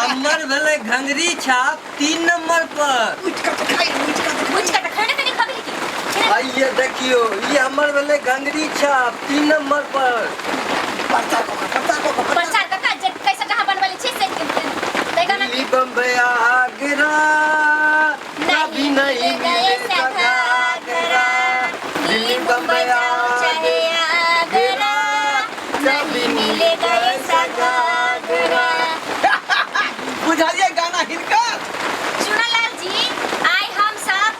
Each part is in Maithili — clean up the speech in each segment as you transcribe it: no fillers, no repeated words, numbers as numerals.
हमर भेलै घंगरी छाप 3 नंबर पर। उठि कऽ देखाइ, उठि कऽ देखाइ। उठि कऽ देखै ने कनि खबरी की। आइए देखियो, ई हमर भेलै घंगरी छाप 3 नंबर पर। प्रचार कऽ कऽ, प्रचार कऽ कऽ। प्रचार कऽ कऽ जे कैसे कहाँ बनबले छी से तै गाना। दिल्ली, बम्बई, आगरा कभी नहीं मिले घाघरा। दिल्ली, बम्बई, जाओ चाहे आगरा, नहीं मिलेगा ऐसा घाघरा। बुझलियै गाना हिनकर? चुनालाल जी, आइ हम सब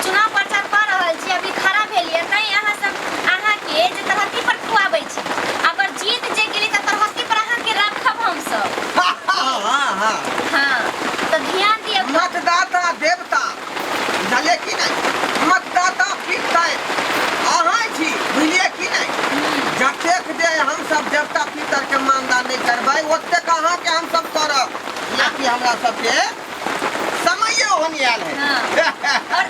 चुनाव प्रचार कऽ रहल छी, अभी खड़ा भेलियै तैं अहाँ सब अहाँके जे तरहत्थी पर खुआबै छी, अगर जीत जे गेली तऽ तरहत्थी पर अहाँके राखब हम सब। हाँ हाँ हाँ। हाँ, तऽ ध्यान दिअ। मतदाता देवता, बुझलियै कि नहि? मतदाता पितर अहाँ छी, बुझलियै कि नहि? जतेक जे हमसब देवता पितर के मानदान नहि करबै, ओतेक अहाँके हमसब करब, कियाकि हमरा सबके समये ओहन आयल है। हाँ। और